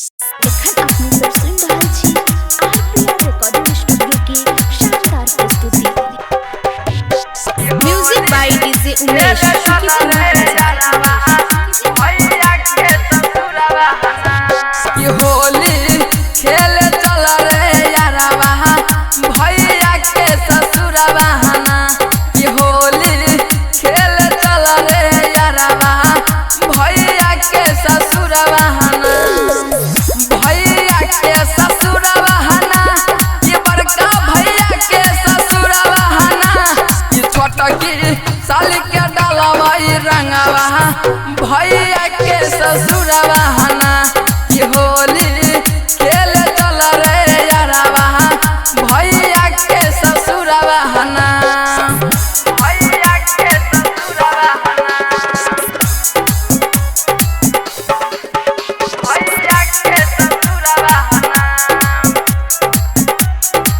एखन अपने सब सुनि रहल छी आरपीआर रिकॉर्डिंग स्टूडियो के शानदार प्रस्तुति। Music by DJ Umesh Sukhipur बाजार। कि होली खेले चल रे यारवा भैया के ससुरवा हना। कि होली खेले चल रे यारवा भैया के ससुरवा हना। भैया के ससुरवा हना, कि बड़का भैया के ससुरवा हना। कि छोटकी साली के डालवा ई रंगवा भैया के ससुरवा हना। कि होली खेले चल रे यारवा भैया के ससुरवा हना। भैया के ससुरवा हना। भैया के ससुरवा हना।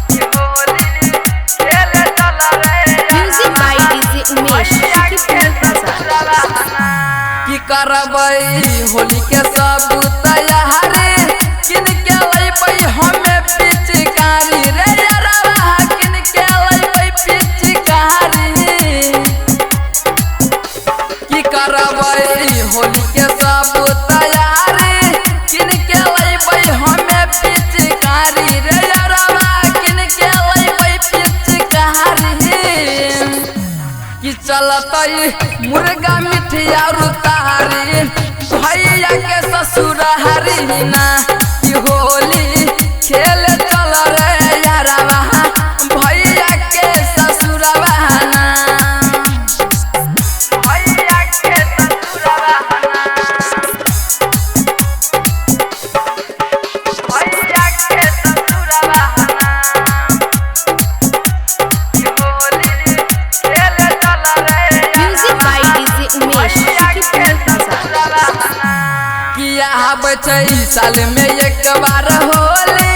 कि होली खेले चल रे music by DJ Umesh Sukhipur बाजार। की करबै होली के सब तैयारी, किन के लैबै हमे पिचकारी रे यारवा, किन के लैबै पिचकारी। की करबै होली के सब तैयारी, किन के लैबै हमे पिचकारी रे यारवा, किन के लैबै पिचकारी। कि चलतै मुर्गा मिठिया रुतारी भैया के ससुर हरीना। कि होली खेले चल रे यारवा भैया के ससुरवा ना। भैया के ससुरवा ना। भैया के ससुरवा ना। कि होली खेले चल रे music by DJ Umesh Sukhipur बाजार। किया आबै छै साल में एक बार होली,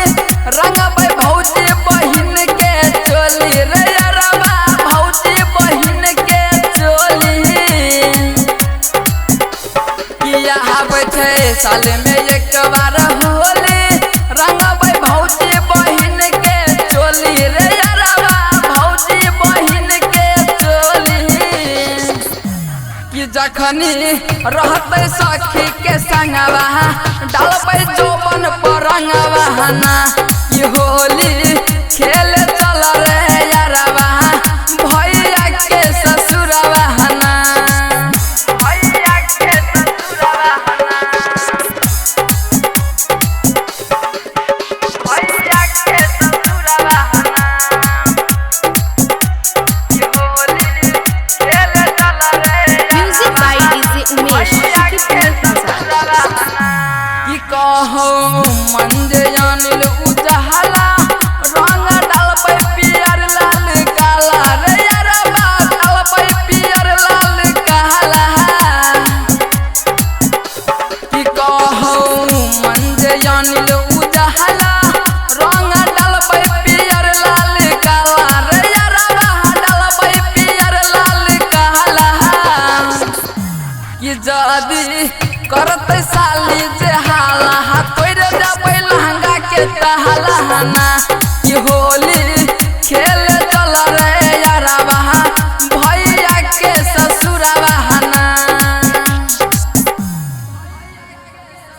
रंगबै भौजी बहिन के चोली रे यारवा भौजी बहिन के चोली। किया आबै छै साल में एक बार होली, रंगबै भौजी बहिन के चोली रे यारवा भौजी बहिन के चोली। कि जखनी रहतै सखी के संगवा डालबै जोबन पर रंगवा ना। कि होली खेले चल रे यारवा भैया के ससुरवा ना। भैया के ससुरवा ना। भैया के ससुरवा ना। कि होली खेले चल रे music by DJ Umesh Sukhipur बाजार। की कहो मंजे अनिल उजहला, रंग डालबै पियर लाल काला रे यारवा डालबै पियर लाल काला। की कहो मंजे अनिल उजहला, रंग डालबै पियर लाल काला रे यारवा डालबै पियर लाल काला। कि जदी करतै साली जे हाला तोड़ देबै लहंगा के तहला ना। कि होली